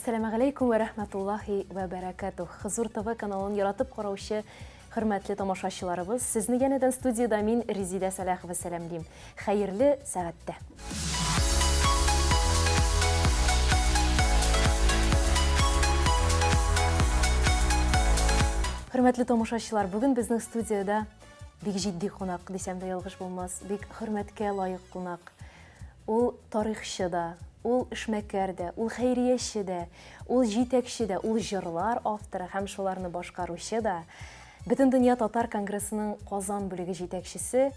Әссәламәгаләйкүм вә рәхмәтуллаһи вә бәрәкәтүһ. Хозур ТВ каналын яратып караучы хөрмәтле тамашачыларыбыз, сезне янәдән студиядә мин Резидә Сәләхова сәламлим. Хәерле сәгатьтә. Хөрмәтле тамашачылар, бүген безнең студиядә бик җитди кунак дисәм дә ялгыш булмас, бик хөрмәткә лаек кунак. Ул тарихчы да, ул эшмәкәр дә, ул хәйрияче дә, ул җитәкче дә, ул җырлар авторы һәм шуларны башкаручы да, Бөтендөнья татар конгрессының Казан бүлеге җитәкчесе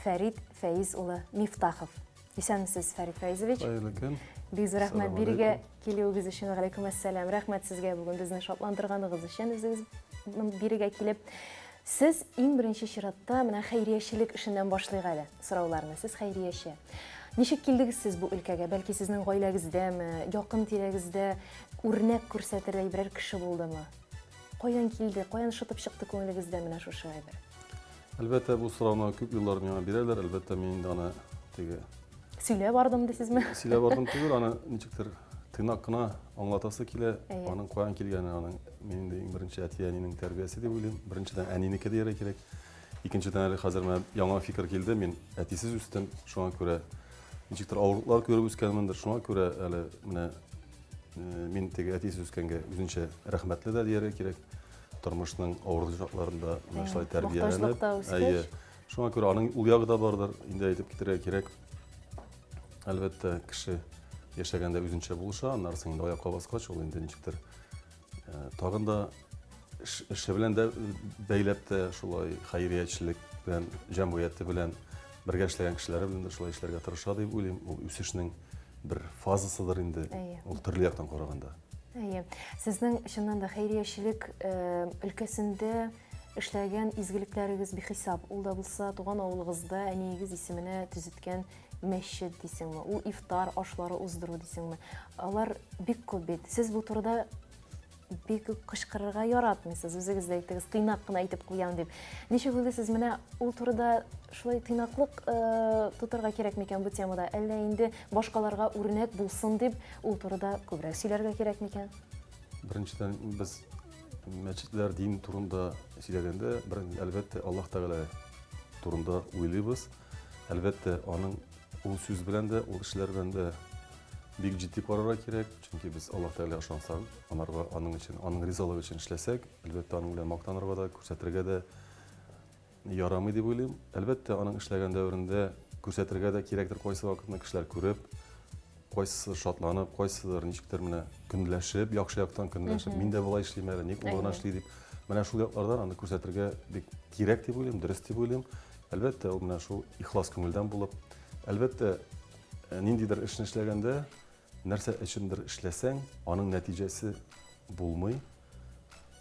Фәрит Фәиз улы Мифтахов. Исәнмесез, Фәрит Фәизович. Хәерле көн. Бик зур рәхмәт бирегә килүегез өчен. Галәйкүм әссәлам. Рәхмәт сезгә бүген безне шатландырганыгыз өчен, үзегез бирегә килеп. Сез иң беренче чиратта менә хәйриячелек эшеннән башлыйк әле сорауларны. Сез хәйрияче. Ничек килдегез сез бу өлкәгә? Бәлки сезнең гаиләгездәме, якын тирәгездә үрнәк күрсәтердәй берәр кеше булдымы? Каян килде, каян шытып чыкты күңелегездә менә шушы әйбер? Әлбәттә, бу сорауны күп еллар миңа бирәләр. Әлбәттә, мин инде аны теге Сөйләп бардым дисезме? Сөйләп бардым түгел, аны ничектер тыйнак кына аңлатасы килә. Аның каян килгәне, аның мин инде иң беренче әти-әнинең тәрбиясе дип уйлыйм. Беренчедән әнинеке дияргә кирәк. Икенчедән әле хәзер менә яңа фикер килде. Мин әтисез үстем, шуңа күрә ничектер авырлыклар күреп үскәнмендер. Шуңа күрә әле менә э, мин теге әтисез үскәнгә үзенчә рәхмәтле дә дияргә кирәк. Тормышның авыр шартларында менә шулай тәрбияләнеп, әйе. Шуңа күрә аның ул ягы да бардыр, инде әйтеп китәргә кирәк. Әлбәттә, кеше яшәгәндә үзенчә булыша, аннары соң инде аякка баскач, ул инде ничектер э, тагын да эше белән дә бәйләп тә шулай хәйриячелек белән, җәмгыяте белән бергә эшләгән кешеләре белән дә шулай эшләргә тырыша дип уйлыйм. Ул үсешнең бер фазасыдыр инде. Ул төрле яктан караганда. Әйе. Сезнең чыннан да хәйриячелек э, өлкәсендә Эшләгән изгелекләрегез бихисап. Ул да булса туган авылыгызда әниегез исеменә төзеткән мәчет дисеңме, ул ифтар ашлары уздыру дисеңме. Алар бик күп бит. Сез бу турыда бик үк кычкырырга яратмыйсыз, үзегез дә әйттегез, тыйнак кына әйтеп куям дип. Ничек уйлыйсыз, менә ул турыда шулай тыйнаклык э, тотарга кирәк микән бу темада, әллә инде башкаларга үрнәк булсын дип ул турыда күбрәк сөйләргә кирәк микән? Беренчедән, без Мәчетләр дин турында сөйләгәндә, бер, әлбәттә, Аллаһ Тәгалә турында уйлыйбыз. Әлбәттә, аның ул сүз белән дә, ул эшләр белән дә бик җитди карарга кирәк, чөнки без Аллаһ Тәгаләгә ышансак, анарга аның өчен, аның ризалыгы өчен эшләсәк, әлбәттә, аның белән мактанырга да, күрсәтергә дә ярамый дип уйлыйм. Әлбәттә, аның эшләгән дәверендә күрсәтергә дә кирәктер кайсы вакытны кешеләр күреп, кайсысы шатланып, кайсыдыр ничектер менә көнләшеп, яхшы яктан көнләшеп, мин дә болай эшлим әле, ник ул гына эшли дип. Менә шул яклардан аны күрсәтергә бик кирәк дип уйлыйм, дөрес дип уйлыйм. Әлбәттә, ул менә шул ихлас күңелдән булып, әлбәттә, э, ниндидер эшне эшләгәндә, нәрсә өчендер эшләсәң, аның нәтиҗәсе булмый.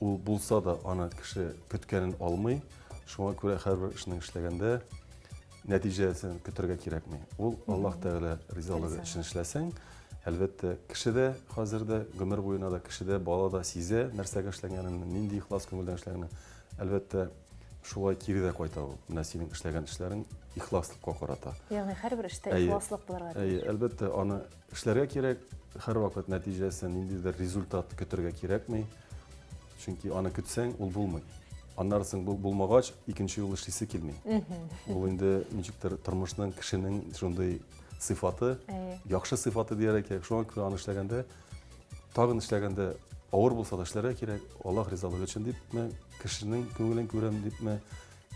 Ул булса да, аны кеше көткәнен алмый. Шуңа күрә һәрбер эшнең эшләгәндә нәтиҗәсен көтәргә кирәкми. Ул Аллаһ Тәгалә ризалыгы өчен эшләсәң, әлбәттә, кеше дә хәзер дә, гомер буена да кеше дә, бала да сизә нәрсәгә эшләгәнен, нинди ихлас күңелдән эшләгәнен. Әлбәттә, шулай кире дә кайта ул. Менә синең эшләгән эшләрең ихласлыкка карата. Ягъни һәрбер эштә ихласлык булырга тиеш. Әйе, әлбәттә, аны Эшләргә кирәк, һәрвакыт нәтиҗәсе, ниндидер результат көтергә кирәкми. Чөнки аны көтсәң, ул булмый. Аннары соң бу булмагач, икенче юлы эшлисе килми. Ул инде ничектер тормышның, кешенең шундый сыйфаты, яхшы сыйфаты дияргә кирәк. Шуңа күрә аны эшләгәндә, тагын эшләгәндә авыр булса да эшләргә кирәк. Аллаһ ризалыгы өчен дипме, кешенең күңелен күрәм дипме,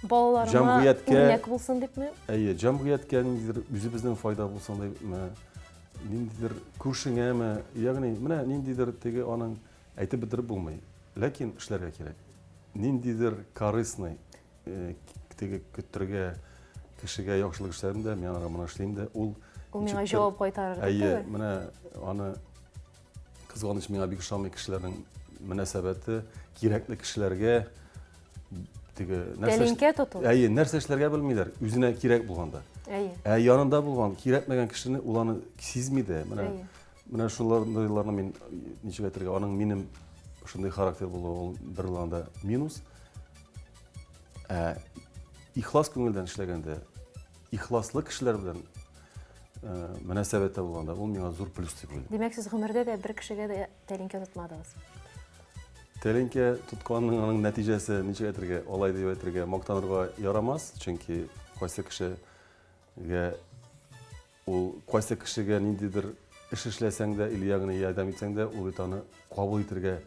Балаларыма үрнәк булсын дипме? Әйе, җәмгыятькә ниндидер үзебезнең файда булсын дипме, ниндидер күршеңәме, ягъни менә ниндидер теге аның әйтеп бетереп булмый. Ләкин эшләргә кирәк. Ниндидер корыстный э, теге көттерергә кешегә яхшылык эшләдем дә, мин аңа моны эшлим дә, ул Ул миңа җавап кайтарыр. Әйе, менә аны кызганыч миңа бик ошамый кешеләрнең мөнәсәбәте кирәкле кешеләргә теге нәрсә Тәлинкә тоту. Әйе, нәрсә эшләргә белмиләр, үзенә кирәк булганда. Әйе. Ә янында булган, кирәкмәгән кешене ул аны сизми дә. Менә менә шуларны мин ничек әйтергә, аның минем шундый характер булуы ул бер планда минус. Ә ихлас күңелдән эшләгәндә, ихласлы кешеләр белән мөнәсәбәттә булганда, ул миңа зур плюс дип уйлыйм. Димәк, сез гомердә дә бер кешегә дә тәлинкә тотмадыгыз? Тәлинкә тотканның аның нәтиҗәсе ничек әйтергә, алай дип әйтергә, мактанырга ярамас, чөнки кайсы кешегә ул кайсы кешегә ниндидер эш эшләсәң дә или ягъни ярдәм итсәң дә, ул бит аны кабул итергә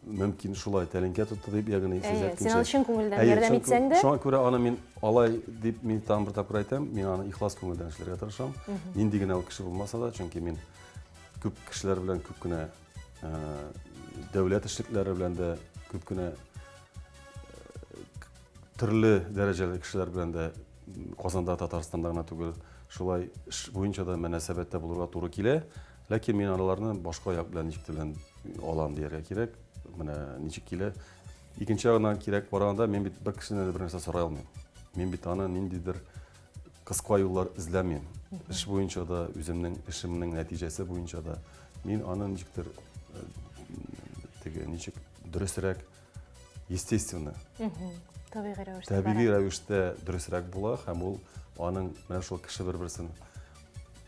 мөмкин шулай тәлинкә тотты дип, ягъни сез әйткәнчә. Син аны чын күңелдән ярдәм итсәң дә. Шуңа күрә аны мин алай дип мин тагын бер тапкыр әйтәм, мин аны ихлас күңелдән эшләргә тырышам. Нинди генә ул кеше булмаса да, чөнки мин күп кешеләр белән күп кенә дәүләт эшлекләре белән дә күп кенә төрле дәрәҗәле кешеләр белән дә Казанда, Татарстанда гына түгел, шулай эш буенча да мөнәсәбәттә булырга туры килә. Ләкин мин аларны башка як белән ничек белән алам дияргә кирәк. Менә ничек килә. Икенче ягыннан кирәк караганда, мин бит бер кешедән дә бер нәрсә сорый алмыйм. Мин бит аны ниндидер кыска юллар эзләмим. Эш буенча да, үземнең эшемнең нәтиҗәсе буенча да мин аны ничектер э, теге ничек дөресрәк, естественно. Табигый рәвештә. Табигый рәвештә дөресрәк була һәм ул аның менә шул кеше бер-берсен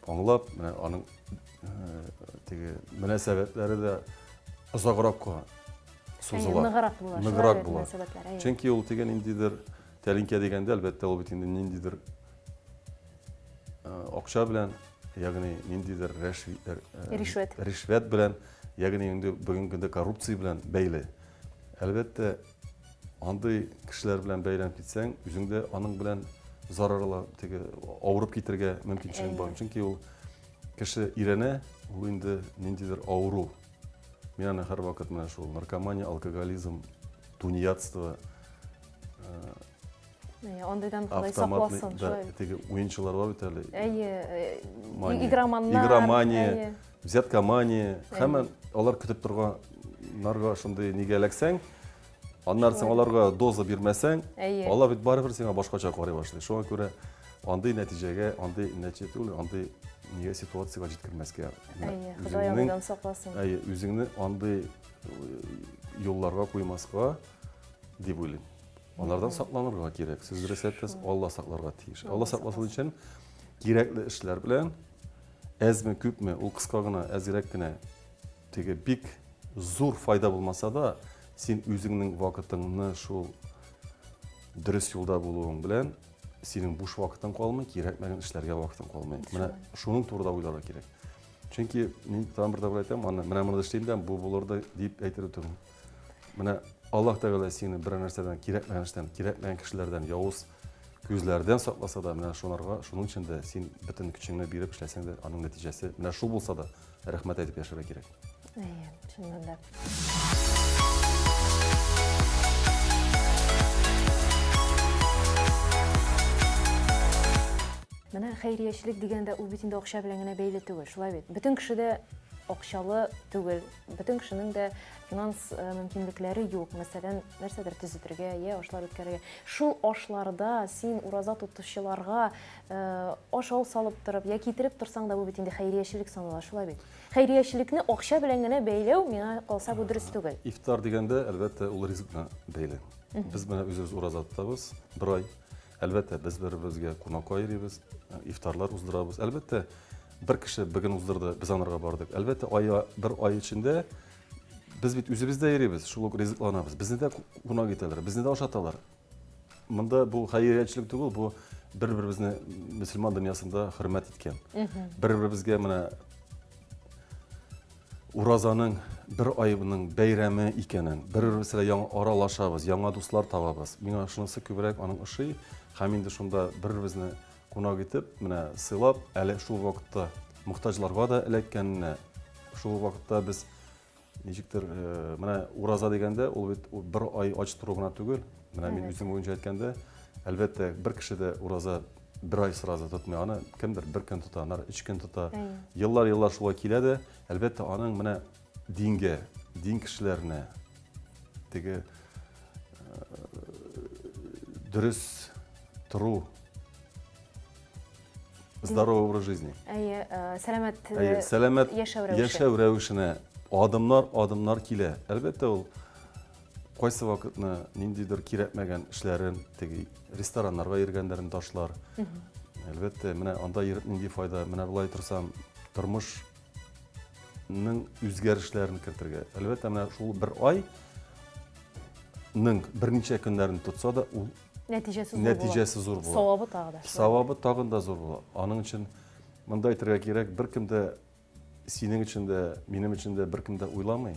аңлап, менә аның э, теге мөнәсәбәтләре дә озагракка сузыла. Ныграк була. Ныграк була. Чөнки ул теге ниндидер Тәлинкә дигәндә, әлбәттә, ул бит инде ниндидер акча белән, ягъни ниндидер ришвәт. Ришвәт белән, ягъни инде бүгенге көндә коррупция белән бәйле. Әлбәттә, андый кешеләр белән бәйләнеп китсәң, үзең дә аның белән зарарлы, теге авырып китергә мөмкинчелең бар. Чөнки ул кеше өйрәнә, ул инде ниндидер авыру. Мин аны һәрвакыт менә шул наркомания, алкоголизм, тунеядство, Андыйдан Ходай сакласын. Да, теге уенчылар бар бит әле. Әйе, игроманнар. Игромания, взяткомания. Һәм алар көтеп торганнарга шундый нигә эләксәң, аннан соң аларга доза бирмәсәң, алар бит барыбер сиңа башкача карый башлый. Шуңа күрә андый нәтиҗәгә, андый нәтиҗә түгел, андый нигә ситуациягә җиткермәскә. Әйе, Ходай андыйдан сакласын. Әйе, үзеңне андый юлларга куймаска дип уйлыйм. Алардан сакланырга кирәк. Сез дөрес әйттегез, Алла сакларга тиеш. Алла сакласын өчен кирәкле эшләр белән әзме күпме, ул кыска гына, әзрәк кенә теге бик зур файда булмаса да, син үзеңнең вакытыңны шул дөрес юлда булуың белән синең буш вакытың калмый, кирәкмәгән эшләргә вакытың калмый. Менә шуның турында уйларга кирәк. Чөнки мин тагын бер тапкыр әйтәм, аны менә моны эшлим дә, бу булыр да дип әйтер түгел. Менә Аллаһ Тәгалә сине берәр нәрсәдән, кирәкмәгән эштән, кирәкмәгән кешеләрдән, явыз күзләрдән сакласа да, менә шунарга, шуның өчен дә син бөтен көчеңне биреп эшләсәң дә, аның нәтиҗәсе менә шул булса да, рәхмәт әйтеп яшәргә кирәк. Әйе, чыннан да. Менә хәйриячелек дигәндә ул бит инде акча белән генә бәйле түгел, шулай бит? Бөтен кеше дә акчалы түгел, бөтен кешенең дә финанс э, мөмкинлекләре юк. Мәсәлән, нәрсәдер төзетергә, я ашлар үткәрергә. Шул ашларда син ураза тотучыларга э, ашау салып торып, я китереп торсаң да бу бит инде хәйриячелек санала, шулай бит? Хәйриячелекне акча белән генә бәйләү, миңа калса, бу дөрес түгел. Ифтар дигәндә, әлбәттә, ул ризык белән бәйле. Без менә үзебез ураза тотабыз бер ай. Әлбәттә, без бер-беребезгә кунакка йөрибез, ифтарлар уздырабыз. Әлбәттә, бер кеше бүген уздырды, без анарга бардык. Әлбәттә, ай, бер ай эчендә без бит үзебез дә йөрибез, шул ук ризыкланабыз. Безне дә кунак итәләр, безне дә ашаталар. Монда бу хәйриячелек түгел, бу бер-беребезне мөселман дөньясында хөрмәт иткән. Бер-беребезгә менә Уразаның бер аебының бәйрәме икәнен, бер-беребез белән яңа аралашабыз, яңа дуслар табабыз. Миңа шунысы күбрәк аның ошый. Һәм инде шунда бер-беребезне кунак итеп, менә сыйлап, әле шул вакытта мохтаҗларга да эләккәненә, шул вакытта без ничектер, э, менә ураза дигәндә, ул бит бер ай ач тору гына түгел. Менә мин үзем буенча әйткәндә, әлбәттә, бер кеше дә ураза бер ай сразу тотмый аны, кемдер бер көн тота, аннары өч көн тота. Еллар-еллар шулай килә дә, әлбәттә, аның менә дингә, дин кешеләренә теге э, дөрес тору, здоровый образ жизни. Әйе, э, сәламәт э, Әйе, сәламәт яшәү рәвеше. Яшәү рәвешенә адымнар, адымнар килә. Әлбәттә, ул Кайсы вакытны ниндидер кирәкмәгән эшләрен, теге рестораннарга йөргәннәрен ташлар. Әлбәттә, менә анда йөреп нинди файда, менә болай торсам, тормышның үзгәрешләрен кертергә. Әлбәттә, менә шул бер ай ның берничә көннәрен тотса да, ул нәтиҗәсе зур нәтиҗәсе зур була. Савабы тагы да. Савабы тагын да зур була. Аның өчен монда әйтергә кирәк, беркем дә синең өчен дә, минем өчен дә беркем дә уйламый.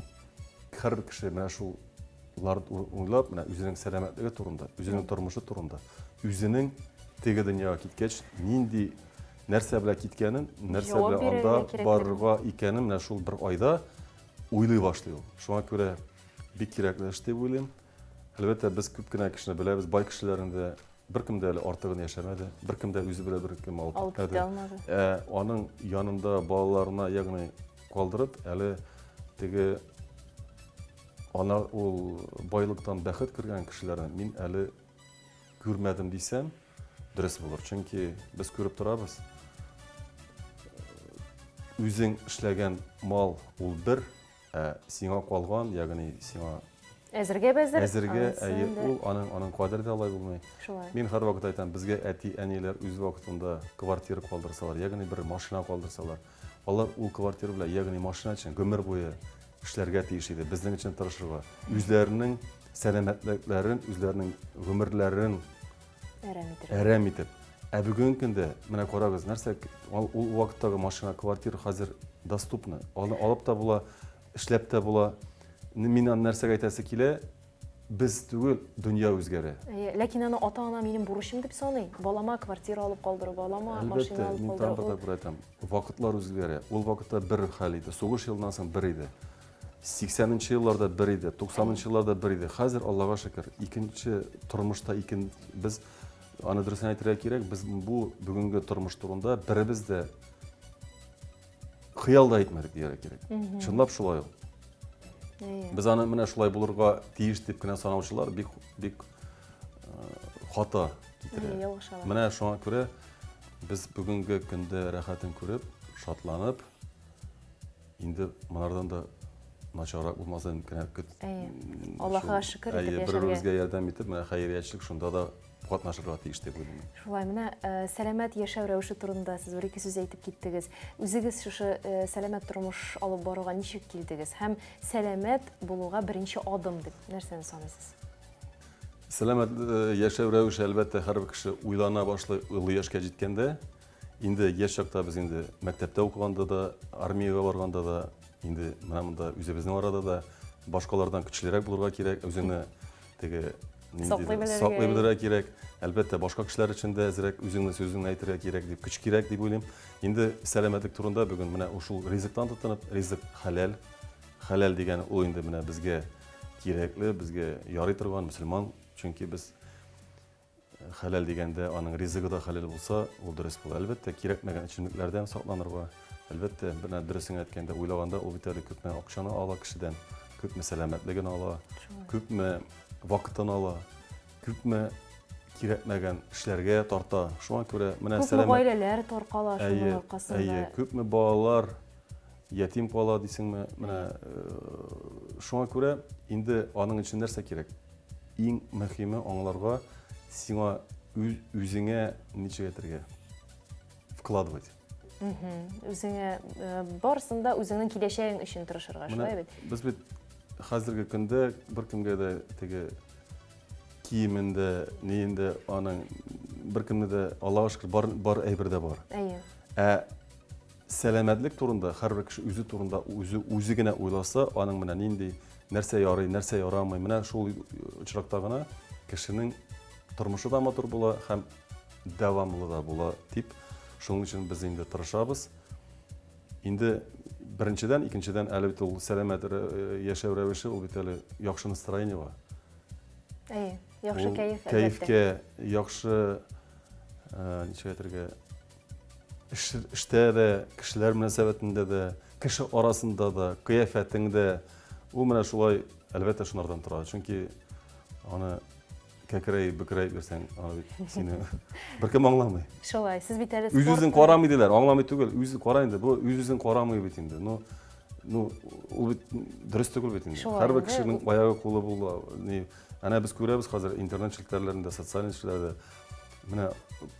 Һәрбер кеше менә шул уйлап, менә үзенең сәламәтлеге турында, үзенең тормышы турында, үзенең теге дөньяга киткәч, нинди нәрсә белән киткәнен, нәрсә белән анда барырга икәнен менә шул бер айда уйлый башлый ул. Шуңа күрә бик кирәкле эш дип уйлыйм. Әлбәттә, без күп кенә кешене беләбез, бай кешеләрне дә беркем дә әле артыгын яшәмәде, беркем дә үзе белән беркем алып китмәде. Ә аның янында балаларына, ягъни калдырып, әле теге ана ул байлыктан бәхет күргән кешеләрне мин әле күрмәдем дисәм, дөрес булыр. Чөнки без күреп торабыз, үзең эшләгән мал ул бер, Ә сиңа калган, ягъни сиңа Әзергә бәзер. Әзергә, әйе, ул аның аның кадере дә алай булмый. Шулай. Мин һәрвакыт әйтәм, безгә әти-әниләр үз вакытында квартира калдырсалар, ягъни бер машина калдырсалар, алар ул квартира белән, ягъни машина өчен гомер буе эшләргә тиеш иде, безнең өчен тырышырга. Үзләренең сәламәтлекләрен, үзләренең гомерләрен әрәм итеп. Әрәм итеп. Ә бүгенге көндә, менә карагыз, нәрсә ул вакыттагы машина, квартира хәзер доступны. Аны алып та була, эшләп тә була. Мин аны нәрсәгә әйтәсе килә, без түгел, дөнья үзгәрә. Әйе, ләкин аны ата-ана минем бурычым дип саный. Балама квартира алып калдыру, балама машина алып калдыру. Әлбәттә, мин тагын бер тапкыр әйтәм, вакытлар үзгәрә. Ул вакытта бер хәл иде, сугыш елыннан соң бер иде. 80 нче елларда бер иде, 90 нчы елларда бер иде. Хәзер, Аллага шөкер, икенче тормышта икен без аны дөресен әйтергә кирәк, без бу бүгенге тормыш турында беребез дә хыял да итмәдек дияргә кирәк. Чынлап шулай ул. Без аны менә шулай булырга тиеш дип кенә санаучылар бик бик хата китерә. Менә шуңа күрә без бүгенге көндә рәхәтен күреп, шатланып, Инде монардан да начаррак булмасын кенә көт. Әйе. Аллаһыга шөкер итеп яшәргә. Бер-беребезгә ярдәм итеп, менә хәйриячелек шунда да катнашырга тиеш дип уйлыйм. Шулай, менә э, сәламәт яшәү рәвеше турында сез бер-ике сүз әйтеп киттегез. Үзегез шушы э, сәламәт тормыш алып баруга ничек килдегез һәм сәламәт булуга беренче адым дип нәрсәне саныйсыз? Сәламәт э, яшәү рәвеше, әлбәттә, һәрбер кеше уйлана башлый олы яшькә җиткәндә. Инде яшь чакта без инде мәктәптә укыганда да, армиягә барганда да, инде менә монда үзебезнең арада да башкалардан көчлерәк булырга кирәк, үзеңне теге саклый белергә, саклый белергә кирәк. Әлбәттә, башка кешеләр өчен дә әзрәк үзеңне сүзеңне әйтергә кирәк дип, көч кирәк дип уйлыйм. Инде сәламәтлек турында бүген менә шул ризыктан тотынып, ризык хәләл, хәләл дигән ул инде менә безгә кирәкле, безгә ярый торган мөселман, чөнки без Хәләл дигәндә, аның ризыгы да хәләл булса, ул дөрес була. Әлбәттә, кирәкмәгән эчемлекләрдән сакланырга. Әлбәттә, менә дөресен әйткәндә, уйлаганда, ул бит әле күпме акчаны ала кешедән, күпме сәламәтлеген ала, күпме вакытын ала, күпме кирәкмәгән эшләргә тарта. Шуңа күрә менә күпме сәламәт... гаиләләр таркала шуның аркасында. Әйе, күпме балалар ятим кала дисеңме? Менә э, шуңа күрә инде аның өчен нәрсә кирәк? Иң мөһиме аңларга, сиңа үз үзеңә ничек әйтергә? Вкладывать. Үзеңә э, барысын да үзеңнең киләчәгең өчен тырышырга, шулай бит? Без бит хәзерге көндә беркемгә дә теге киемен дә, ниен дә аның беркемне дә Аллага шөкер бар бар әйбер дә бар. Әйе. Ә Сәламәтлек турында һәрбер кеше үзе турында үзе үзе генә уйласа, аның менә нинди нәрсә ярый, нәрсә ярамый, менә шул очракта гына кешенең тормышы да матур була һәм дәвамлы да була дип, шуның өчен без инде тырышабыз. Инде беренчедән, икенчедән әле бит ул сәламәт э, яшәү рәвеше, ул бит әле яхшы настроениега. Әйе, яхшы кәеф, Кәефкә, яхшы, э, ничек әйтергә, Эштә дә, кешеләр мөнәсәбәтендә дә, кеше арасында да, кыяфәтең дә ул менә шулай, әлбәттә, шунардан тора. Чөнки аны кәкрәеп, бөкрәеп йөрсәң, аны бит сине беркем аңламый. Шулай, сез бит әле Үз-үзен карамый диләр, аңламый түгел, үзе кара инде, бу үз-үзен карамый бит инде. Ну, ну, ул бит дөрес түгел бит инде. Һәрбер кешенең аягы кулы була. Ни, әнә без күрәбез хәзер интернет челтәрләрендә, социаль челтәрләрдә. Менә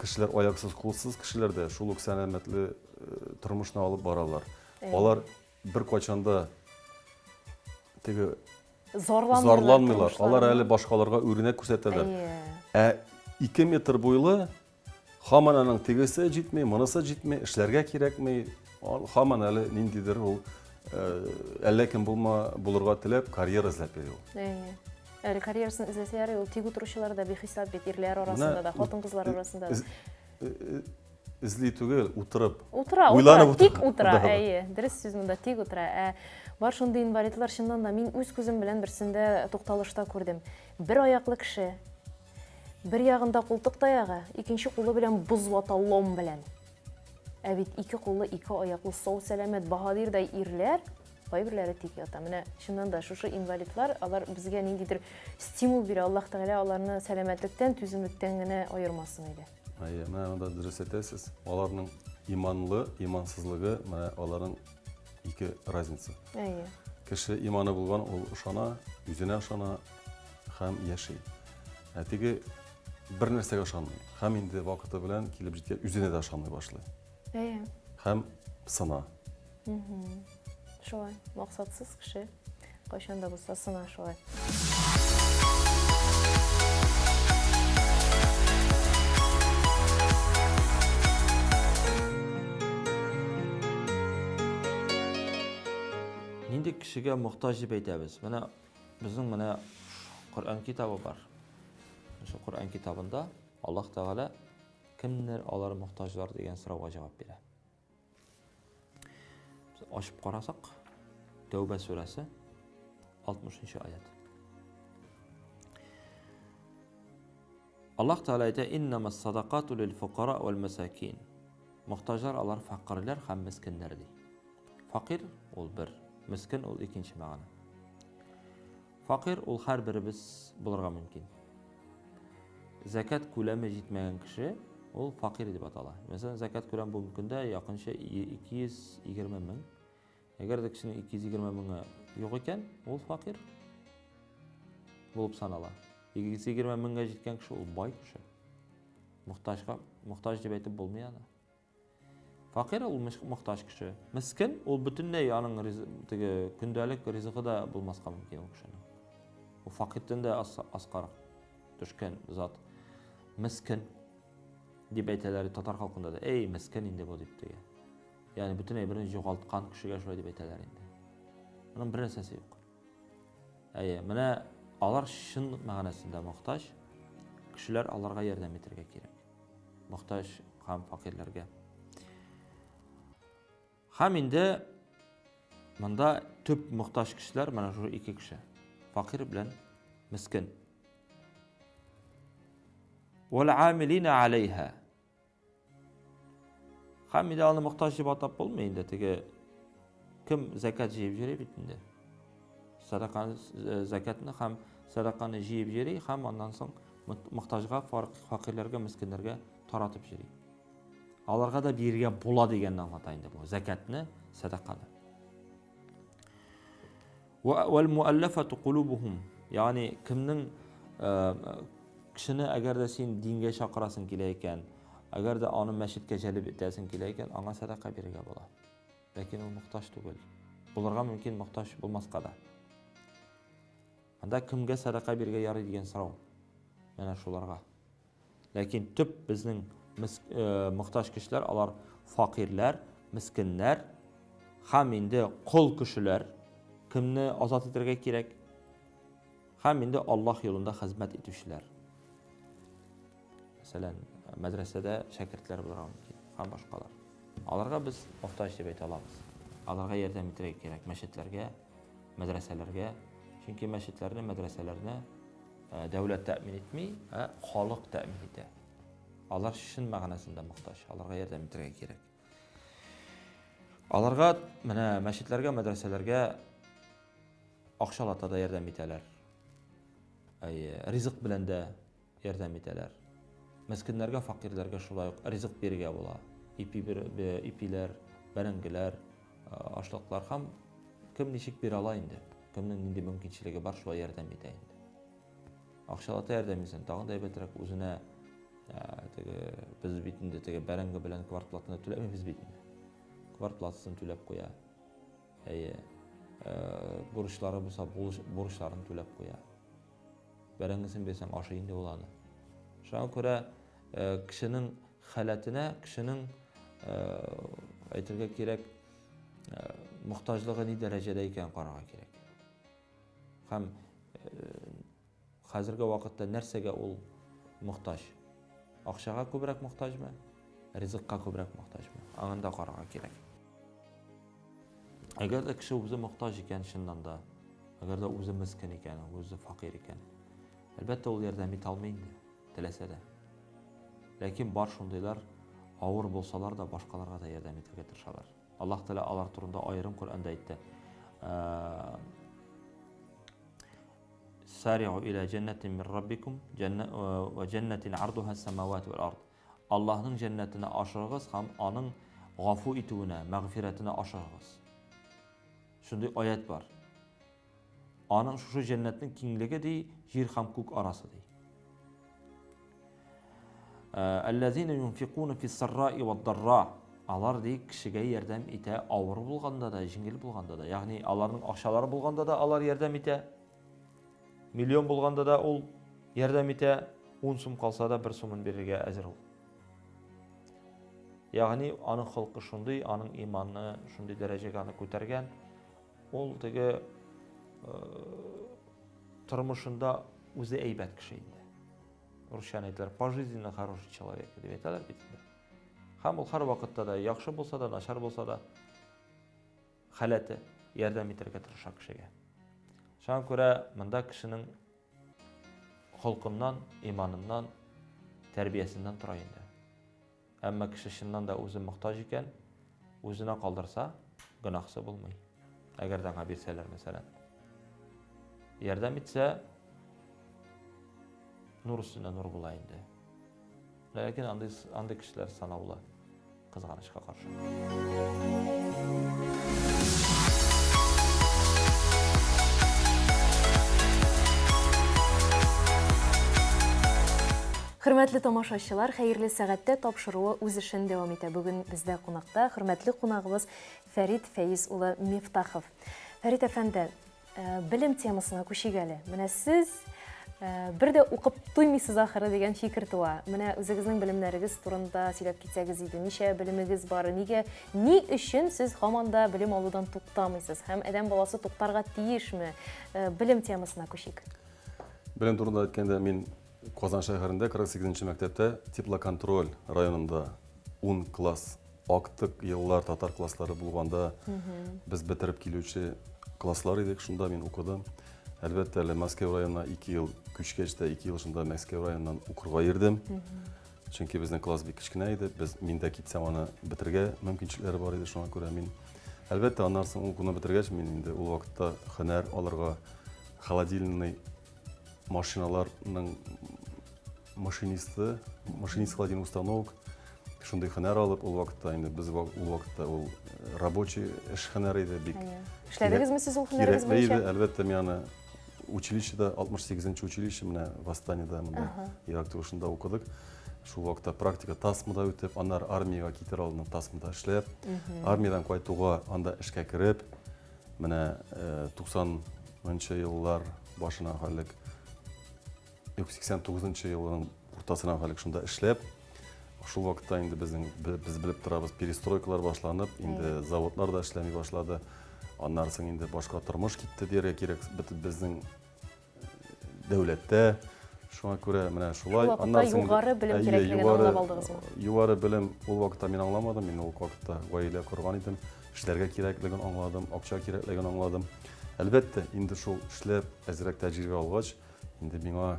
кешеләр аяксыз, кулсыз кешеләр дә шул ук сәламәтле э, тормышны алып баралар. Алар беркайчан да теге зарланмыйлар. Зарланмыйлар. Алар әле башкаларга үрнәк күрсәтәләр. Ә 2 метр буйлы һаман аның тегесе җитми, монысы җитми, эшләргә кирәкми. Һаман әле ниндидер ул э, әллә кем булма булырга теләп карьера эзләп йөри ул. Әйе. Әле карьерасын эзләсә ярый, ул тик утыручылар да бихисап бит, ирләр арасында да, хатын-кызлар арасында да. Э, эзли түгел, утырып. Утыра, утыра, тик утыра, әйе. Дөрес сүз монда, тик утыра. Ә бар шундый инвалидлар, чыннан да, мин үз күзем белән берсендә тукталышта күрдем. Бер аяклы кеше, бер ягында култык таягы, икенче кулы белән боз вата лом белән. Ә бит ике куллы, ике аяклы сау сәламәт баһадирдай ирләр кайберләре тик ята. Менә чыннан да шушы инвалидлар, алар безгә ниндидер стимул бирә. Аллаһ Тәгалә аларны сәламәтлектән, түземлектән генә аермасын иде. Әйе, менә монда дөрес әйтәсез. Аларның иманлы, имансызлыгы, менә аларның ике разница. Әйе. Кеше иманы булган, ул ышана, үзенә ышана һәм яши. Ә теге бер нәрсәгә ышанмый. Һәм инде вакыты белән килеп җиткән үзенә дә ышанмый башлый. Әйе. Һәм сына. Шулай, максатсыз кеше кайчан да булса сына шулай. Нинди кешегә мохтаҗ дип әйтәбез? Менә безнең менә Коръән китабы бар. Шул Коръән китабында Аллаһ Тәгалә кемнәр алар мохтаҗлар дигән сорауга җавап бирә. Без ачып карасак, Тәүбә сүрәсе 60 аят. Аллаһ Тәгалә әйтә: "Иннамас садакату лил фукара вал масакин." Мохтаҗлар алар фәкыйрьләр һәм мескеннәр ди. Факир ул бер, мискен ул икенче мәгънә. Факир ул һәрберебез булырга мөмкин. Зәкәт күләме җитмәгән кеше ул факир дип атала. Мәсәлән, зәкәт күләме бүгенге көндә якынча 220 мең. Әгәр дә кешенең 220 меңе юк икән, ул факир булып санала. 220 меңгә җиткән кеше ул бай кеше. Мохтаҗга мохтаҗ дип әйтеп булмый аны. Факир ул мохтаҗ кеше. Мискен ул бөтенләй аның теге көндәлек ризыгы да булмаска мөмкин ул кешенең. Ул факирдән дә аскарак төшкән зат. Мискен дип әйтәләр татар халкында да. Эй, мискен инде бу дип теге. Ягъни бөтен әйберен югалткан кешегә шулай дип әйтәләр инде. Моның бер нәрсәсе юк. Әйе, менә алар чын мәгънәсендә мохтаҗ. Кешеләр аларга ярдәм итәргә кирәк. Мохтаҗ һәм факирләргә. Һәм инде монда төп мохтаҗ кешеләр менә шушы ике кеше. Факир белән мискен. Вал амилина алейха. Һәм инде аны мохтаҗ дип атап булмый инде теге кем зәкят җыеп йөри бит инде. Садаканы, э, зәкятны һәм садаканы җыеп йөри һәм аннан соң мохтаҗга, факирләргә, мескеннәргә таратып йөри. Аларга да бирергә була дигәнне аңлата инде бу зәкятны, садаканы. Вәл муаллафату кулубухум. Ягъни кемнең э, кешене әгәр дә син дингә чакырасың килә икән, әгәр дә аны мәчеткә җәлеп итәсең килә икән, аңа сәдака бирергә була. Ләкин ул мохтаҗ түгел. Булырга мөмкин, мохтаҗ булмаска да. Анда кемгә сәдака бирергә ярый дигән сорау. Менә шуларга. Ләкин төп безнең э, мохтаҗ кешеләр алар факирләр, мискиннәр һәм инде кол кешеләр, кемне азат итәргә кирәк, һәм инде Аллаһ юлында хезмәт итүчеләр. Мәсәлән, мәдрәсәдә шәкертләр булырга мөмкин һәм башкалар. Аларга без мохтаҗ дип әйтә алабыз. Аларга ярдәм итәргә кирәк мәчетләргә, мәдрәсәләргә. Чөнки мәчетләрне, мәдрәсәләрне Э, дәүләт тәэмин итми, ә халык тәэмин итә. Алар чын мәгънәсендә мохтаҗ, аларга ярдәм итәргә кирәк. Аларга менә мәчетләргә, мәдрәсәләргә акчалата да ярдәм итәләр. Әйе, ризык белән дә ярдәм итәләр. Мескеннәргә, факирләргә шулай ук ризык бирергә була. Ипи бир, ипиләр, бәрәңгеләр, э, ашлыклар һәм кем ничек бирә ала инде. Кемнең нинди мөмкинчелеге бар, шулай ярдәм итә инде. Акчалата ярдәм итсәң, тагын да әйбәтрәк үзенә Теге без бит инде теге бәрәңге белән квартплатаны түләмибез бит инде. Квартплатасын түләп куя. Әйе. Бурычлары булса, бурычларын түләп куя. Бәрәңгесен бирсәң, ашый инде ул аны. Шуңа күрә кешенең халәтенә, кешенең әйтергә кирәк, мохтаҗлыгы ни дәрәҗәдә икәнен карарга кирәк. Һәм хәзерге вакытта нәрсәгә ул мохтаҗ? Акчага күбрәк мохтаҗмы? Ризыкка күбрәк мохтаҗмы? Аңын да карарга кирәк. Әгәр дә кеше үзе мохтаҗ икән чыннан да, әгәр дә үзе мескен икән, үзе факир икән, әлбәттә ул ярдәм итә алмый инде, теләсә дә. Ләкин бар шундыйлар, авыр булсалар да башкаларга да ярдәм итәргә тырышалар. Аллаһ Тәгалә алар турында аерым Коръәндә әйтте. Сари'у иля җәннәтин мин раббикум ва җәннәтин ардуха самават вал ард. Аллаһның җәннәтенә ашыгыгыз һәм аның гафу итүенә, мәгъфирәтенә ашыгыгыз. Шундый аят бар. Аның шушы җәннәтнең киңлеге ди, җир һәм күк арасы ди. Әлләзина юнфикуна фис-сарраи вад-дарра. Алар ди кешегә ярдәм итә авыр булганда да, җиңел булганда да. Ягъни аларның акчалары булганда да алар ярдәм итә. Миллион булганда да ул ярдәм итә, 10 сум калса да бер сумын бирергә әзер ул. Ягъни аның холкы шундый, аның иманы шундый дәрәҗәгә аны күтәргән. Ул теге э, тормышында үзе әйбәт кеше инде. Русчаны әйтәләр, пожизненно хороший человек дип әйтәләр бит инде. Һәм ул һәрвакытта да яхшы булса да, начар булса да халәте ярдәм итәргә тырыша кешегә. Шуңа күрә монда кешенең холкыннан, иманыннан, тәрбиясеннән тора инде. Әмма кеше чыннан да үзе мохтаҗ икән, үзенә калдырса, гөнаһсы булмый. Әгәр дә аңа бирсәләр, мәсәлән. Ярдәм итсә, нур өстенә нур була инде. Ләкин андый, андый кешеләр санаулы, кызганычка каршы. Хөрмәтле тамашачылар, хәерле сәгатьтә тапшыруы үз эшен дәвам итә. Бүген бездә кунакта хөрмәтле кунагыбыз Фәрит Фәиз улы Мифтахов. Фәрит әфәнде, э, белем темасына күчик әле. Менә сез э, бер дә укып туймыйсыз ахыры дигән фикер туа. Менә үзегезнең белемнәрегез турында сөйләп китсәгез иде. Ничә белемегез бар? Нигә, ни өчен сез һаман да белем алудан туктамыйсыз? Һәм адәм баласы туктарга тиешме? Э, белем темасына күчик. Белем турында әйткәндә, мин Казан шәһәрендә 48 нче мәктәптә теплоконтроль районында 10 класс актык еллар татар класслары булганда без бетереп килүче класслар идек, шунда мин укыдым. Әлбәттә, әле Мәскәү районына 2 ел күчкәч тә 2 ел шунда Мәскәү районыннан укырга йөрдем. Чөнки безнең класс бик кечкенә иде. Без мин дә китсәм аны бетерергә мөмкинчелекләре бар иде, шуңа күрә мин әлбәттә аннан соң укуны бетергәч, мин инде ул вакытта һөнәр алырга холодильный машиналарның машинисты, машинист холодильных установок, шундый һөнәр алып, ул вакытта инде без ул вакытта ул э, рабочий эш һөнәре иде бик. Эшләдегезме сез ул һөнәрегез буенча? Иде, әлбәттә, мин аны училищеда, 68 училище менә Восстаниеда монда ерак түгел шунда укыдык. Шул вакытта практика ТАСМда үтеп, аннары армиягә китер алдыннан ТАСМда эшләп, армиядән кайтуга анда эшкә кереп, Менә 90 нчы еллар башына хәлек, юк, 89 нчы елның уртасына хәлек шунда эшләп, шул вакытта инде безнең без белеп торабыз, перестройкалар башланып, инде заводлар да эшләми башлады. Аннан соң инде башка тормыш китте дияргә кирәк, бөтен безнең дәүләттә. Шуңа күрә менә шулай. Шул вакытта югары белем кирәклеген аңлап алдыгызмы? Югары белем ул вакытта мин аңламадым. Мин ул вакытта гаилә корган идем. Эшләргә кирәклеген аңладым, акча кирәклеген аңладым. Әлбәттә, инде шул эшләп, әзрәк тәҗрибә алгач, инде миңа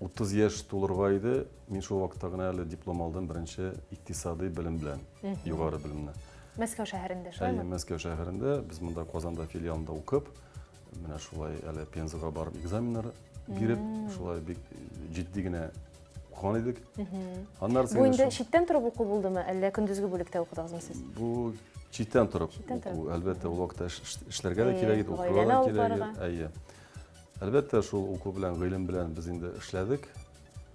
30 яшь тулырга иде. Мин шул вакытта гына әле диплом алдым беренче икътисадый белем белән, югары белемне. Мәскәү шәһәрендә, шулаймы? Әйе, Мәскәү шәһәрендә. Без монда Казанда филиалында укып, менә шулай әле Пензага барып экзаменнар биреп, шулай бик җитди генә укыган идек. Аннары Бу инде читтән торып уку булдымы, әллә көндезге бүлектә укыдыгызмы сез? Бу читтән торып уку, әлбәттә, ул вакытта эшләргә дә кирәк иде, укырга да кирәк иде. Әйе. Әлбәттә, шул уку белән, гыйлем белән без инде эшләдек.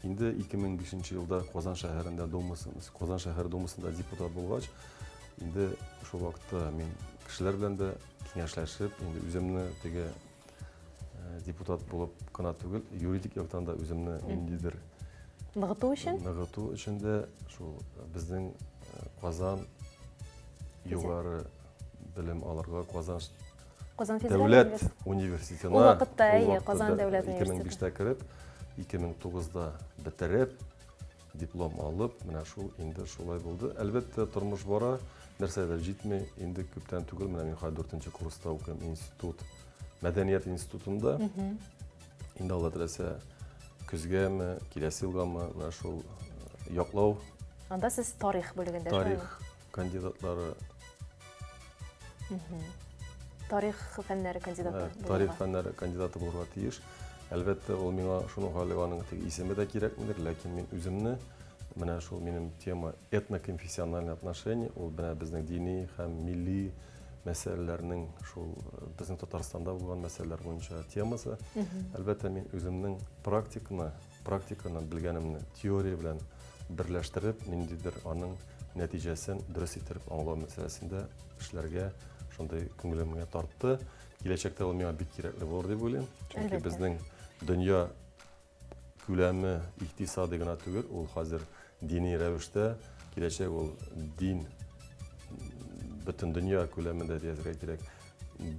Инде 2005 елда Казан шәһәрендә Думасы, Казан шәһәре Думасында депутат булгач, инде шул вакытта мин кешеләр белән дә киңәшләшеп, инде үземне теге э, депутат булып кына түгел, юридик яктан да үземне ниндидер ныгыту өчен ныгыту өчен дә шул безнең э, Казан югары белем алырга Казан Казан федераль дәүләт университетына ул вакытта әйе Казан дәүләт университеты 2005-тә кереп 2009-да бетереп диплом алып менә шул инде шулай булды әлбәттә тормыш бара нәрсәдер җитми инде күптән түгел менә мин хәзер дүртенче курста укыйм институт мәдәният институтында инде алла теләсә көзгәме киләсе елгамы менә шул э, яклау анда сез тарих бүлегендә тарих кандидатлары. Тарих фәннәре кандидаты. Тарих фәннәре кандидаты булырга тиеш. Әлбәттә, ул миңа шуның хәле аның теге исеме дә кирәкмидер, ләкин мин үземне менә шул минем тема этноконфессиональные отношения, ул менә безнең дини һәм милли мәсьәләләрнең шул э, безнең Татарстанда булган мәсьәләләр буенча темасы. Әлбәттә, мин үземнең практиканы, практиканы белгәнемне теория белән берләштереп, ниндидер аның нәтиҗәсен дөрес иттереп аңлау мәсьәләсендә эшләргә шундый күңелемгә тартты. Киләчәктә ул миңа бик кирәкле булыр дип уйлыйм. Чөнки безнең дөнья күләме икътисади гына түгел, ул хәзер дини рәвештә, киләчәк ул дин бөтен дөнья күләмендә дияргә кирәк.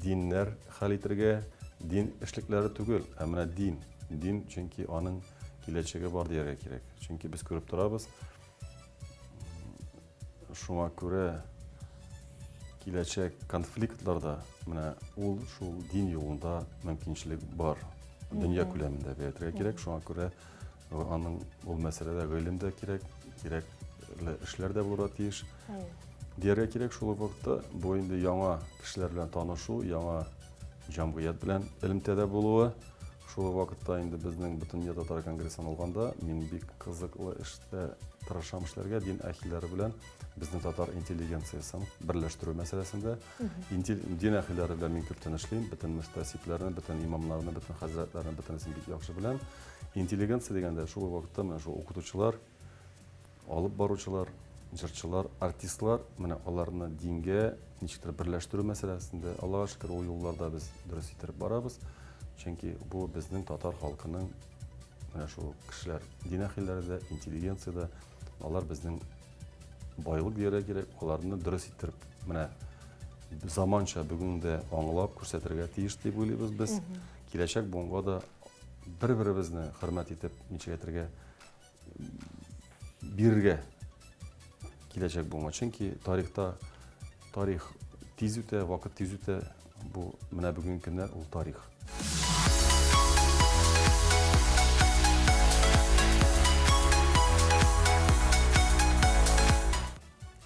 Диннәр хәл итергә, дин эшлекләре түгел, ә менә дин. Дин, чөнки аның киләчәге бар дияргә кирәк. Чөнки без күреп торабыз, шуңа күрә киләчәк конфликтларда менә ул шул дин юлында мөмкинчелек бар. Дөнья күләмендә әйтергә кирәк. Шуңа күрә аның ул мәсьәләдә гыйлем дә кирәк, кирәкле эшләр дә булырга тиеш. Дияргә кирәк, шул ук вакытта бу инде яңа кешеләр белән танышу, яңа җәмгыять белән элемтәдә булуы. Шул ук вакытта инде безнең Бөтендөнья татар конгрессын алганда, мин бик кызыклы эштә тырышам эшләргә, дин әһелләре белән безнең татар интеллигенциясен берләштерү мәсьәләсендә. Дин әһелләре белән мин күптән эшлим, бөтен мөхтәсибләрне, бөтен имамнарны, бөтен хәзрәтләрне, бөтенесен бик яхшы беләм. Интеллигенция дигәндә шул ук вакытта менә шул укытучылар, Алып баручылар, җырчылар, артистлар, менә аларны дингә ничектер берләштерү мәсьәләсендә, Аллага шөкер, ул юлларда без дөрес иттереп барабыз. Чөнки бу безнең татар халкының менә шул кешеләр, дин әһелләре дә, интеллигенция дә, алар безнең байлык дияргә кирәк, аларны дөрес иттереп, менә заманча бүген дә аңлап күрсәтергә тиеш дип уйлыйбыз без. Киләчәк буынга да бер-беребезне хөрмәт итеп, ничек әйтергә, бирергә киләчәк буынга. Чөнки тарихта тарих тиз үтә, вакыт тиз үтә. Бу менә бүгенге көннәр ул тарих.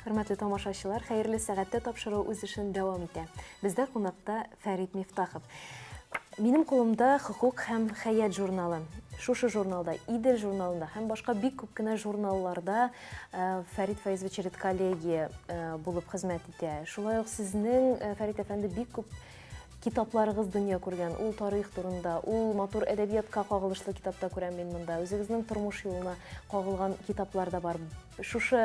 Хөрмәтле тамашачылар, хәерле сәгатьтә тапшыру үз эшен дәвам итә. Бездә кунакта Фәрит Мифтахов. Минем кулымда Хокук һәм хәят журналы. Шушы журналда, Идел журналында һәм башка бик күп кенә журналларда э, Фәрит Фаизович редколлегия э, булып хезмәт итә. Шулай ук сезнең, э, Фәрит әфәнде, бик күп китапларыгыз дөнья күргән. Ул тарих турында, ул матур әдәбиятка кагылышлы китапта күрәм мин монда. Үзегезнең тормыш юлына кагылган китаплар да бар. Шушы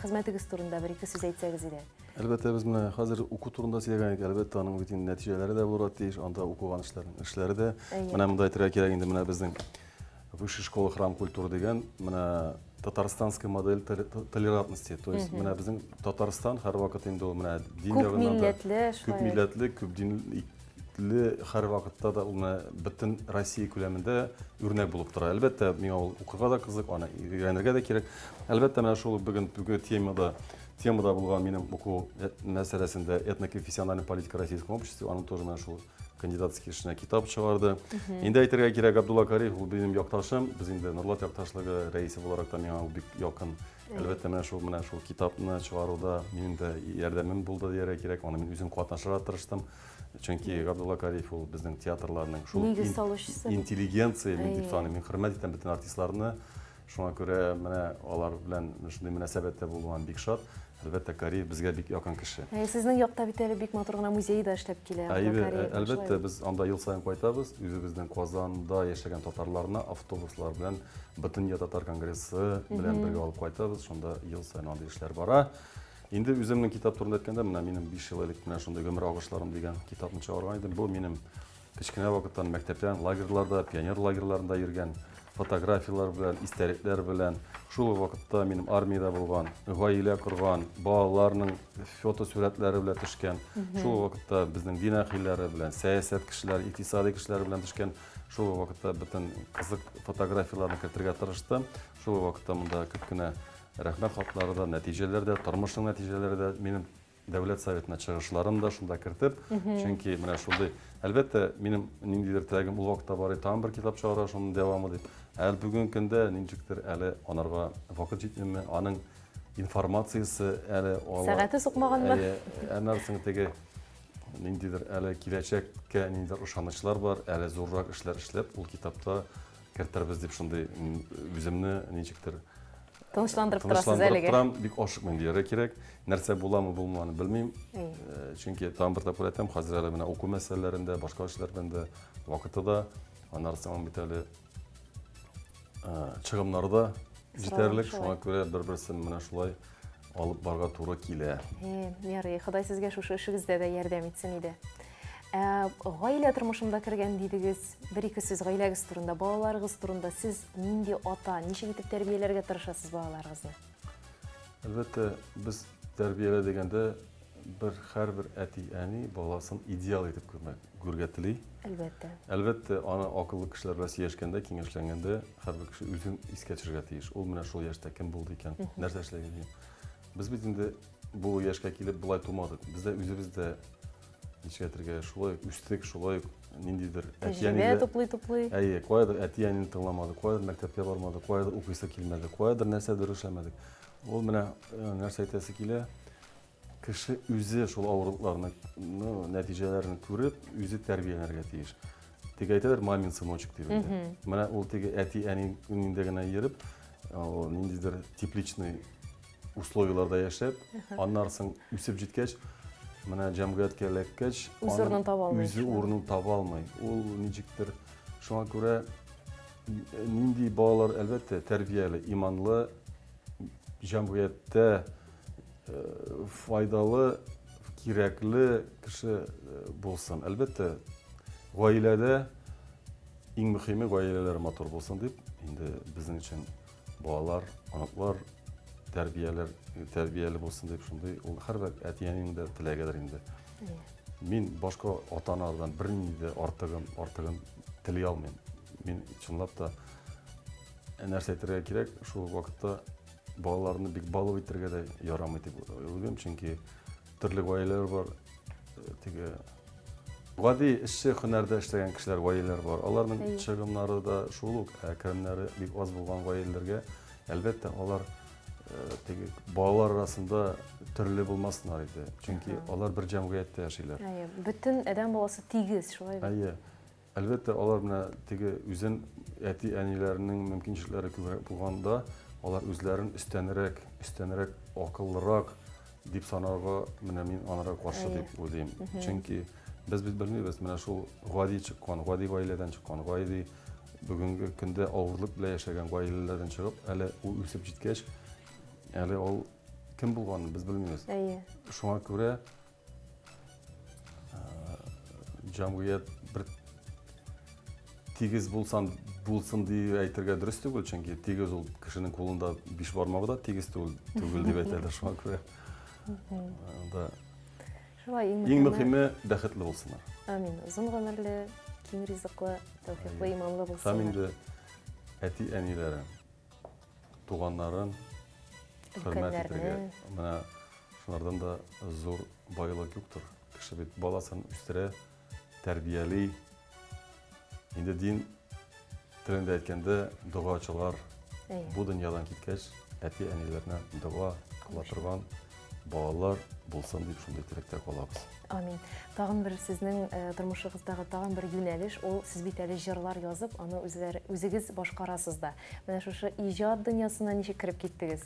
хезмәтегез турында бер-ике сүз әйтсәгез иде. Әлбәттә, без менә хәзер уку турында сөйләгән идек. Әлбәттә, аның бит инде нәтиҗәләре дә булырга тиеш, анда укыган эшләрнең эшләре дә. Менә монда әйтергә кирәк инде, менә безнең Высшая школа храм культуры дигән, менә татарстанская модель толерантности. То есть менә безнең Татарстан һәрвакыт инде ул менә дин ягыннан да күп милләтле, күп динле һәрвакытта да ул менә бөтен Россия күләмендә үрнәк булып тора. Әлбәттә, миңа ул укырга да кызык, аны өйрәнергә дә кирәк. Әлбәттә, менә шул бүген бүгенге темада Темада булган минем уку мәсьәләсендә этноконфессиональная политика российского общества, аның тоже менә шул кандидатский эшенә китап чыгарды. Инде әйтергә кирәк, Габдулла Кариев ул минем якташым, без инде Нурлат якташлыгы рәисе буларак та миңа ул бик якын. Әлбәттә, менә шул менә шул китапны чыгаруда минем дә ярдәмем булды дияргә кирәк. Аны мин үзем катнашырга тырыштым. Чөнки Габдулла Кариев ул безнең театрларның шул нигез салучысы. Интеллигенция мин дип саныйм. Мин хөрмәт итәм бөтен артистларны. Шуңа күрә менә алар белән шундый мөнәсәбәттә булуыма бик шат. Әлбәттә, Кариев безгә бик якын кеше. Ә сезнең якта бит әле бик матур гына музей да эшләп килә. Әйе, әлбәттә, без анда ел саен кайтабыз. Үзебезнең Казанда яшәгән татарларны автобуслар белән Бөтендөнья татар конгрессы белән бергә алып кайтабыз. Шунда ел саен андый эшләр бара. Инде үземнең китап турында әйткәндә, менә минем 5 ел элек менә шундый Гомер агышларым дигән китапны чыгарган идем. Бу минем Кечкенә вакыттан мәктәптән лагерьларда, пионер лагерьларында йөргән фотографияләр белән, истәлекләр белән, шул ук вакытта минем армиядә булган, гаилә корган, балаларның фотосурәтләре белән төшкән, шул ук вакытта безнең дин әһелләре белән, сәясәт кешеләре, икътисади кешеләре белән төшкән, шул ук вакытта бөтен кызык фотографияләрне кертергә тырыштым. Шул ук вакытта монда күп кенә рәхмәт хатлары да, нәтиҗәләр дә, тормышның нәтиҗәләре дә минем Дәүләт Советына чыгышларын да шунда кертеп, чөнки менә шундый, әлбәттә, минем ниндидер теләгем ул вакытта бар иде, тагын бер китап чыгара, шуның дәвамы дип. Әле бүгенге көндә ничектер әле анарга вакыт җитмиме, аның информациясе әле ала. Сәгате сукмаганмы? Әйе, аннан соң теге ниндидер әле киләчәккә ниндидер ышанычлар бар, әле зуррак эшләр эшләп, ул китапта кертербез дип шундый үземне ничектер Тынычландырып торасыз әлегә. Тынычландырып торам, бик ашыкмыйм дияргә кирәк. Нәрсә буламы, булмамы белмим. Э, чөнки тагын бер тапкыр әйтәм, хәзер әле менә уку мәсьәләләрендә, башка эшләр белән дә вакыты да, аннары соң бит әле э, чыгымнары да җитәрлек, шуңа күрә бер-берсен менә шулай алып барга туры килә. Э, ярый, Ходай сезгә шушы эшегездә дә ярдәм итсен иде. Ә, гаилә тормышында кергән дидегез. Бер-ике сүз гаиләгез турында, балаларыгыз турында. Сез нинди ата, ничек итеп тәрбияләргә тырышасыз балаларыгызны? Әлбәттә, без тәрбиялә дигәндә бер һәрбер әти-әни баласын идеал итеп күрмәк, күрергә тели. Әлбәттә. Әлбәттә, аны акыллы кешеләр белән сөйләшкәндә, киңәшләнгәндә һәрбер кеше үзен искә төшерергә тиеш. Ул менә шул яшьтә кем булды икән, нәрсә эшләгән икән. Без бит инде бу яшькә килеп болай тумадык. Без дә үзебез дә ничек әйтергә, шулай ук үстек, шулай ук ниндидер тәҗрибә туплый-туплый. Әйе, каядыр әти-әнине тыңламадык, каядыр мәктәпкә бармадык, каядыр укыйсы килмәде, каядыр нәрсәдер эшләмәдек. Ул менә э, нәрсә әйтәсе килә, кеше үзе шул авырлыкларны, ну, нәтиҗәләрен күреп, үзе тәрбияләнергә тиеш. Теге әйтәләр, мамин сыночек дип инде. Менә ул теге әти-әнинең генә йөреп, ул ниндидер тепличный условияләрдә яшәп, аннан соң үсеп җиткәч, менә җәмгыятькә эләккәч, үз урынын таба алмый. Үзе урынын таба алмый. Ул ничектер шуңа күрә нинди балалар, әлбәттә, тәрбияле, иманлы, җәмгыятьтә э, файдалы, кирәкле кеше э, булсын. Әлбәттә, гаиләдә иң мөһиме гаиләләр матур булсын дип, инде безнең өчен Балалар, оныклар тәрбияләр, тәрбияле булсын дип шундый ул һәрбер әти-әнинең дә теләгедер инде. Мин башка ата-аналардан бернинди дә артыгын, артыгын тели алмыйм. Мин чынлап та нәрсә әйтергә кирәк, шул вакытта балаларны бик балып итәргә дә ярамый дип уйлыйм, чөнки Төрле гаиләләр бар. Э, теге гади эшче һөнәрдә эшләгән кешеләр гаиләләр бар. Аларның чыгымнары да шул ук, ә керемнәре бик аз булган гаиләләргә, әлбәттә, алар э, теге балалар арасында төрле булмасыннар иде. Чөнки алар бер җәмгыятьтә яшиләр. Әйе, бөтен адәм баласы тигез, шулай бит. Әйе. Әлбәттә, алар менә теге үзен әти-әниләренең мөмкинчелекләре күбрәк булганда, алар үзләрен өстәнрәк, өстәнрәк, акыллырак дип санарга, менә мин анарга каршы дип уйлыйм. Чөнки без бит белмибез, менә шул гади чыккан, гади гаиләдән чыккан, гади бүгенге көндә авырлык белән яшәгән гаиләләрдән чыгып, әле ул үсеп җиткәч, әле ул кем булганын без белмибез. Әйе. Шуңа күрә Җәмгыять бер тигез булсан булсын дип әйтергә дөрес түгел, чөнки тигез ул кешенең кулында биш бармагы да тигез түгел, түгел дип әйтәләр, шуңа күрә. Да. Шулай иң мөһиме, иң мөһиме бәхетле булсыннар. Амин. Озын гомерле, киң ризыклы, тәүфиклы, иманлы булсыннар. Һәм инде әти-әниләре туганнарын хөрмәт итәргә. Менә шулардан да зур байлык юктыр. Кеше бит баласын үстерә, тәрбияли. Инде дин телендә әйткәндә, догачылар бу дөньядан киткәч, әти-әниләренә дога кыла торган балалар булсын дип шундый теләктә калабыз. Амин. Тагын бер сезнең э, тормышыгыздагы тагын бер юнәлеш, ул сез бит әле җырлар язып, аны үзләр, үзегез башкарасыз да. Менә шушы иҗат дөньясына ничек кереп киттегез?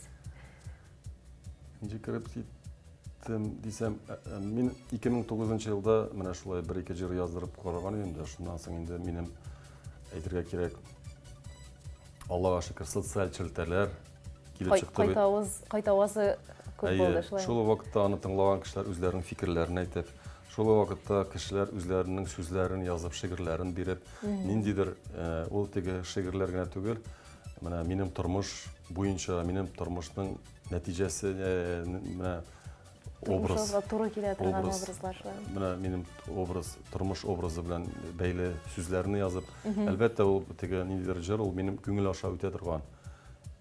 Ничек кереп киттем дисәм, э, э, мин 2009 елда менә шулай бер-ике җыр яздырып караган идем дә, шуннан соң инде минем әйтергә кирәк, Аллага шөкер, социаль челтәрләр килеп чыкты бит. Кайтавыз, кайтавазы күп булды шулай. Шул вакытта аны тыңлаган кешеләр үзләренең фикерләрен әйтеп, шул вакытта кешеләр үзләренең сүзләрен язып, шигырьләрен биреп, ниндидер э, ул теге шигырьләр генә түгел, менә минем тормыш буенча, минем тормышның нәтиҗәсе, э, менә образ. Тормышыгызга туры килә торган образлар шулай. Менә минем образ, тормыш образы белән бәйле сүзләрне язып, әлбәттә, ул теге ниндидер җыр, ул минем күңел аша үтә торган,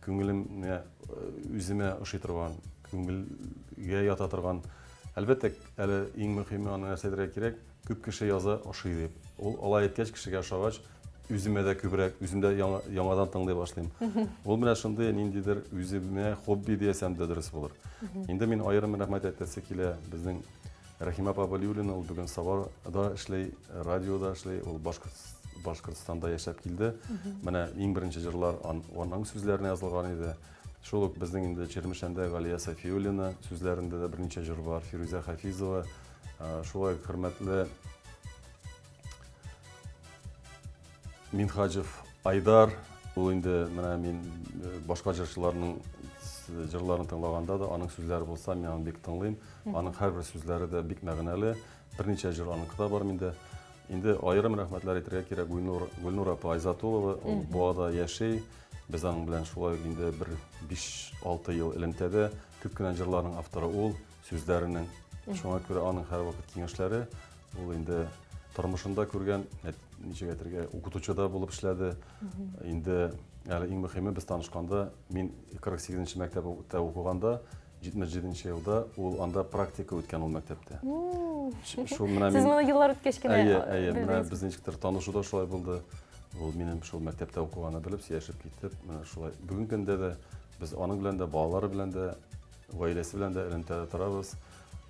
күңелемә э, үземә ошый торган, күңелгә ята торган. Әлбәттә, әле иң мөһиме аны нәрсә әйтергә кирәк, күп кеше яза ошый дип. Ул алай әйткәч, кешегә ошагач, үземә дә күбрәк, үзем дә яңа, яңадан тыңлый башлыйм. Ул менә шундый ниндидер үземә хобби диясәм дә дөрес булыр. Инде мин аерым рәхмәт әйтәсе килә безнең Рәхимә апа Вәлиуллина, ул бүген Сабада эшли, радиода эшли, ул Башкортстанда яшәп килде. Менә иң беренче җырлар аның сүзләренә язылган иде. Шул ук безнең инде Чирмешәндә Галия Сафиуллина сүзләрендә дә берничә җыр бар, Фирүзә Хафизова, шулай ук хөрмәтле Минхаҗев Айдар, ул инде менә мин э, башка җырчыларның җырларын тыңлаганда да аның сүзләре булса, мин аны бик тыңлыйм. Аның һәрбер сүзләре дә бик мәгънәле. Берничә җыр аныкы да бар миндә. Инде аерым рәхмәтләр әйтергә кирәк Гөлнур, Гөлнур апа Айзатулова, ул Буада яши. Без аның белән шулай ук инде бер 5-6 ел элемтәдә. Күп кенә җырларның авторы ул, сүзләренең. Шуңа күрә аның һәрвакыт киңәшләре Ул инде тормышында күргән, ничек әйтергә, укытучы да булып эшләде. Инде әле иң мөһиме без танышканда, мин 48 нче мәктәптә укыганда, 77 нче елда ул анда практика үткән ул мәктәптә. Шул менә мин Сез моны еллар үткәч кенә Әйе, әйе, менә без ничектер танышу да шулай булды. Ул минем шул мәктәптә укыганны белеп, сөйләшеп киттек. Менә шулай. Бүгенге көндә дә без аның белән дә, балалары белән дә, гаиләсе белән дә элемтәдә торабыз.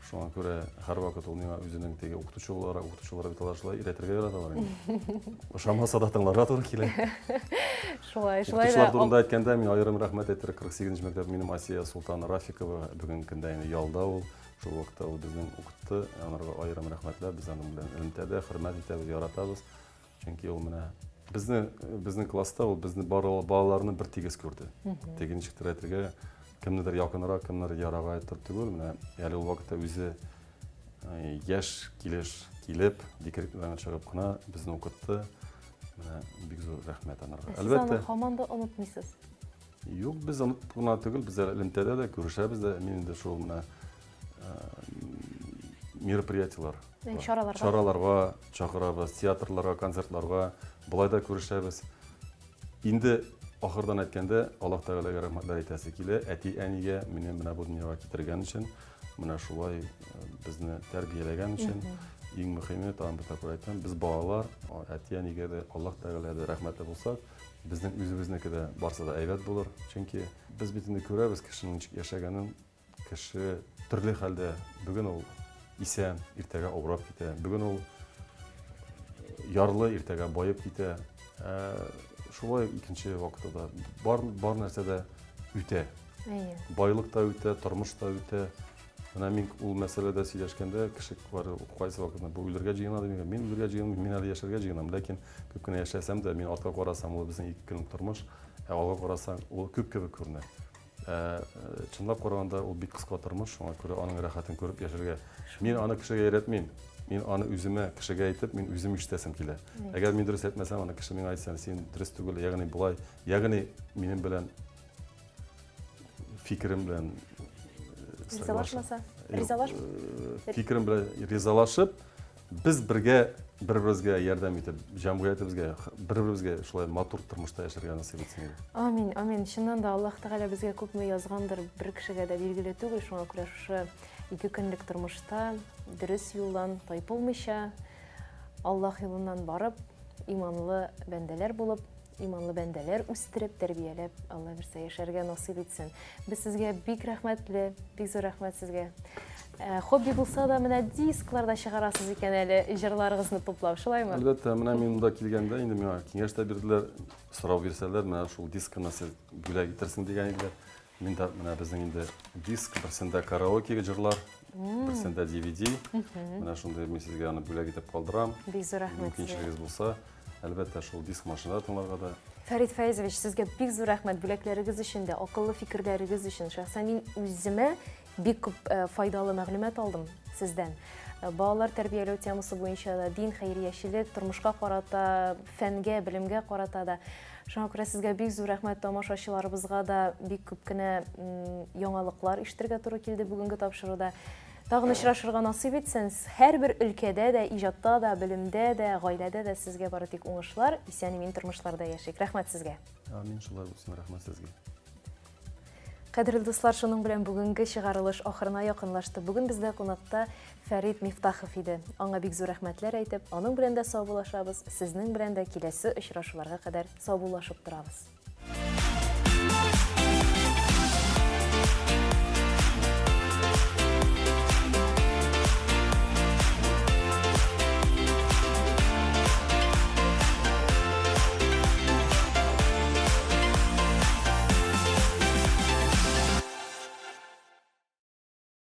Шуңа күрә һәрвакыт ул миңа үзенең теге укытучы буларак, укытучылар бит алар шулай өйрәтергә яраталар инде. Ошамаса да тыңларга туры килә. Шулай, шулай да. Укытучылар турында әйткәндә, мин аерым рәхмәт әйтер 48 нче мәктәп минем Асия Султан Рафикова бүгенге көндә инде ялда ул. Шул вакытта ул безнең укытты. Анарга аерым рәхмәтләр. Без аның белән элемтәдә, хөрмәт итәбез, яратабыз. Чөнки ул менә безне безнең класста ул безне балаларны бер тигез күрде. Теге ничектер әйтергә, кемнедер якынрак, кемнедер ярага итеп түгел, менә әле ул вакытта үзе э, яшь килеш килеп, декреттан чыгып кына безне укытты. Менә бик зур рәхмәт анарга. Әлбәттә. Сез аны һаман да онытмыйсыз. Юк, без онытып кына түгел, без әле элемтәдә дә күрешәбез дә. Мин инде шул менә э, мероприятиеләр чараларга чараларга чакырабыз, театрларга, концертларга, болай да күрешәбез. Инде ахырдан әйткәндә, Аллаһ Тәгаләгә рәхмәтләр әйтәсе килә, әти-әнигә мине менә бу дөньяга китергән өчен, менә шулай э, безне тәрбияләгән өчен. Иң мөһиме, тагын бер тапкыр әйтәм, без балалар, әти-әнигә дә, Аллаһ Тәгаләгә дә рәхмәтле булсак, безнең үзебезнеке дә барсы да әйбәт булыр. Чөнки без бит инде күрәбез кешенең ничек яшәгәнен, Кеше төрле хәлдә. Бүген ул исән, иртәгә авырап китә. Бүген ул ярлы, иртәгә баеп китә. Ә, шулай икенче вакытта да бар, бар нәрсә дә үтә. Әйе. Байлык та үтә, тормыш та үтә. Менә мин ул мәсьәләдә сөйләшкәндә кеше кайсы вакытта бу үлергә җыена димәгән. Мин үлергә җыенмыйм, мин әле яшәргә җыенам. Ләкин күп кенә яшәсәм дә, мин артка карасам, ул безнең ике көнлек тормыш, ә алга карасаң, ул күп кебек күренә. Ә, чынлап караганда, ул бик кыска тормыш, шуңа күрә аның рәхәтен күреп яшәргә. Мин аны кешегә өйрәтмим. Мин аны үземә, кешегә әйтеп, мин үзем ишетәсем килә. Әгәр мин дөрес әйтмәсәм, аны кеше миңа әйтсә, син дөрес түгел, ягъни болай, ягъни минем белән фикерем белән ризалашмаса, ризалаш фикерем белән ризалашып, Без бергә бер-беребезгә ярдәм итеп, җәмгыятебезгә, бер-беребезгә шулай матур тормышта яшәргә насыйп итсен иде. Амин, амин. Чыннан да Аллаһ Тәгалә безгә күпме язгандыр, бер кешегә дә билгеле түгел. Шуңа күрә шушы ике көнлек тормышта дөрес юлдан тайпылмыйча, Аллаһ юлыннан барып, иманлы бәндәләр булып, иманлы бәндәләр үстереп, тәрбияләп, Алла бирсә, яшәргә насыйп итсен. Без сезгә бик рәхмәтле, бик зур рәхмәт сезгә. Э, хобби булса да, менә дисклар да чыгарасыз икән әле, җырларыгызны туплап, шулаймы? Әлбәттә, менә мин монда килгәндә инде миңа киңәш тә бирделәр, сорау бирсәләр, менә шул дискны сез бүләк итерсең дигән иделәр. Мин дә менә безнең инде диск, берсендә караоке җырлар, берсендә DVD. Менә шундый мин сезгә аны бүләк итеп калдырам. Бик зур рәхмәт. Мөмкинчелегез булса, әлбәттә, шул диск машинада тыңларга да. Фәрит Фәизович, сезгә бик зур рәхмәт бүләкләрегез өчен дә, акыллы фикерләрегез өчен. Шәхсән мин үземә бик күп э, файдалы мәгълүмат алдым сездән. Э, балалар тәрбияләү темасы буенча да, дин, хәйриячелек, тормышка карата, фәнгә, белемгә карата да. Шуңа күрә сезгә бик зур рәхмәт, тамашачыларыбызга да бик күп кенә яңалыклар ишетергә туры килде бүгенге тапшыруда. Тагын очрашырга насыйп итсен. Һәрбер өлкәдә дә, иҗатта да, белемдә дә, гаиләдә дә сезгә бары тик уңышлар, исән-имин тормышларда яшик. Рәхмәт сезгә. Амин, шулай булсын, рәхмәт сезгә. Кадерле дуслар, шуның белән бүгенге чыгарылыш ахырына якынлашты. Бүген бездә кунакта Фәрит Мифтахов иде. Аңа бик зур рәхмәтләр әйтеп, аның белән дә саубуллашабыз, сезнең белән дә киләсе очрашуларга кадәр саубуллашып торабыз.